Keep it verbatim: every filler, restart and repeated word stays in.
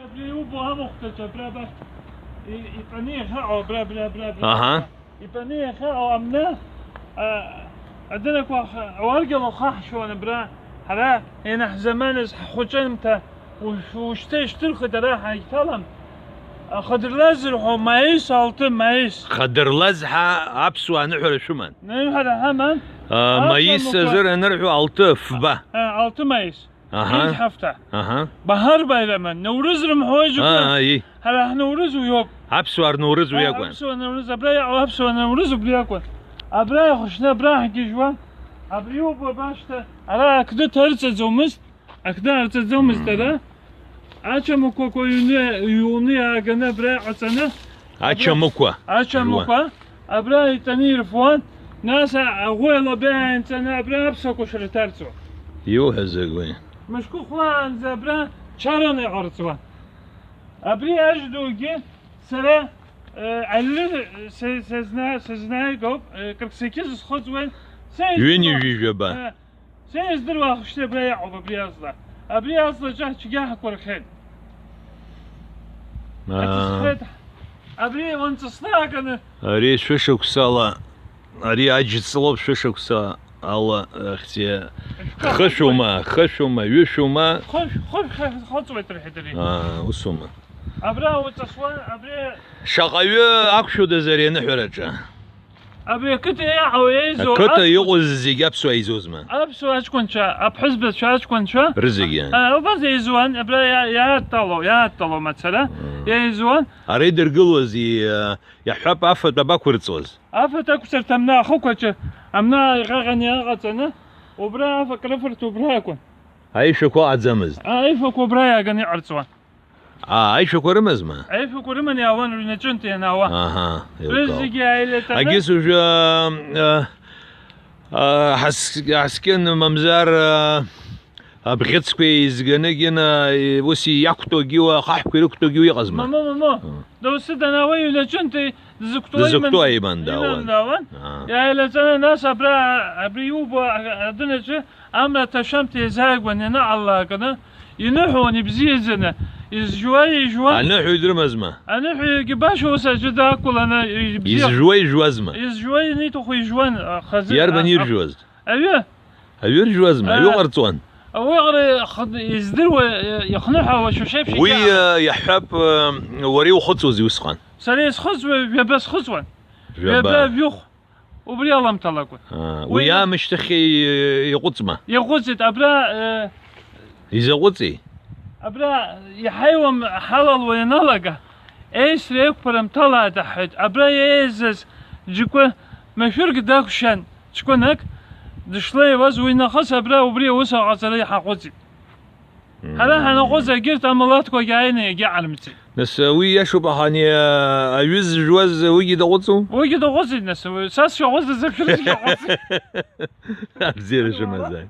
Абри иубо амахәҭаҿы абра абахь и-, итәаны иахьыҟоу абра, абра, абра, абра. Аҳа. Итәаны иахьыҟоу амны, а, адырақәа х-, ауаргьала хаҳшьуан абра, ҳара ианаҳзаманыз ҳхәыҷымҭа, уш-, ушьҭа ишьҭырхит ара ҳаиҭалам. Ахадырлаз зырҳәо маис алты маис. Хадырлаз ҳа аԥсуаа аныҳәара шәыман. Аныҳәара ҳаман. А, маис Аԥсуа азыр анырҳәо алты фба. А, алты маис. Аҳа. Ид ҳафҭа. Аҳа. Баҳар Байраман, Наурыз рымҳәои џьоукы? Аа, аи. Ҳара ҳноурыз уиоуп. Аԥсуаа рноурыз уи А, акәын. Аԥсуа Наурыз, абра иаҟоу аԥсуа Наурыз убри акәын. Абра иахәшны, абра ҳгьежьуан. Абри иубо абашьҭа, ара ақды ҭарҵаӡомызт, ақды арҵаӡомызт Мм. ара. Ачамақәақәа ҩны, ҩны иааганы абра иҟаҵаны. Ачамықәа. Ачамақәа абра итаны ирфуан, нас а-, аӷәы алаба иааимҵаны абра аԥсуа кәашара ҭарҵуан. Иуҳәаз агәы. Мышкы хәлаанӡа абра чараны иҟарҵуан. Абри ажь дугьы сара, э, Али, се-, сезна-, сезнаигоуп, э, кырк сахьы зысхыҵуеи, се Ҩынҩажәи жәаба. Э, Сара издыруа ахәшьцәа абра иаҟоуп, абри аҵла. Абри аҵлаҿы ацәгьа ҳақәырхьеит. Аа. Аҵысхеит. Абри уанҵысны аганы. Ари шәышықәсала, ари аџь ҵлоуп шәышықәса ала ахьӡи-, Шәкы хышәума, хышәума, ҩышәума? Хышә-, хышә ха-, хыҵуеит рҳәеит ари. Аа, усума? Абра уҵысуа, абри Шаҟаҩы ақәшәодаз ари аныҳәараҿы? Абри ақыҭа иаҳау еизоу Ақыҭа аҷкәын- иҟоу зегь аԥсуаа еизозма? Аԥсуа аҷкәынцәа, аԥҳәызбацәа аҷкәынцәа. Рызегьы? А, убас еизуан, абра иа-, иааттало, иааттало мацара, Мм. еизуан. Ара идыргылози, а, иаҳҳәап, афатә абақәырҵуаз? Афатә ақәҵарҭа амна ахықәаҿы, амна иҟьаҟьаны иҟаҵаны, убра афатә рыфарҭа убра акәын. Аишәақәа ыҟаӡамызт? Аишәақәа убра иааганы иҟарҵуан. Аа, аишәақәа рымазма? Аишәақәа рыманы иаауан, рыҩнаҿынтә ианаауа. Аҳа, еилкаауп. Рызегьы ааилатәаны. Агьыс уажәы, а, а, ҳас-, ҳаскьын мамзар, а, абӷьыцқәа еизганы гьына, и-, ус иақәтәоугьы уа, ахаҳәқәа ирықәтәоугьы уа иҟазма? Мамоу, мамоу. Ы. Доусы данаауа иҩнаҿынтә дызықәтәоу иман. Дызықәтәоу иман даауан. Иман даауан. Аа. Иааилаҵаны, нас абра, абри иубо а-, адәынаҿы Амра аҭашәамҭа иазааигәан ианыҟалалаканы, иныҳәон ибзиаӡаны, изжәуа ижәуан. Аныҳәаҩ дрымазма? Аныҳәаҩгьы баша ус аӡәы дақәланы, ибзиа- Изжәуа ижәуазма? Изжәуа ианиҭаху ижәуан, ахазы- Иарбан а-, а-, иржәуаз? Аҩы. Аҩы ржәуазма? Аҩы Аа. ҟарҵуан? Ауаҟара х-, издыруа, ихныҳәауа шәашеиԥш Уи, иҿы- а, иаҳҳәап, а, уара иухыҵуазеи усҟан? Сара исхыҵуа, ҩаба схыҵуан. Ҩаба. Ҩаба, жәохә. Убри аламҭалакәын. Аа, уи Уи аамышьҭахь и-, иҟәыҵма? Иаҟәыҵит, абра, э, Изаҟәыҵи? Абра иҳаиуам ҳалалуа ианалага, еисра еиқәԥара мҭалааит аҳәеит. Абра еизаз џьыкәы машәырк дақәшәан, ҷкәынак дышлеиуаз, уи нахыс абра убри аус аҟаҵара иҳаҟәыҵит. Ҳара ҳанаҟәыҵ, егьырҭ амилаҭқәагьы ааины иагьаҟарымҵеит. Нас, уи иашоуп, аха ани, а, аҩы зжәуаз уигьы даҟәыҵу? Уигьы даҟәыҵит, нас, уи, са сшаҟәыҵыз аԥшәырзгьы аҟәыҵит. Абзиара шәымазааит.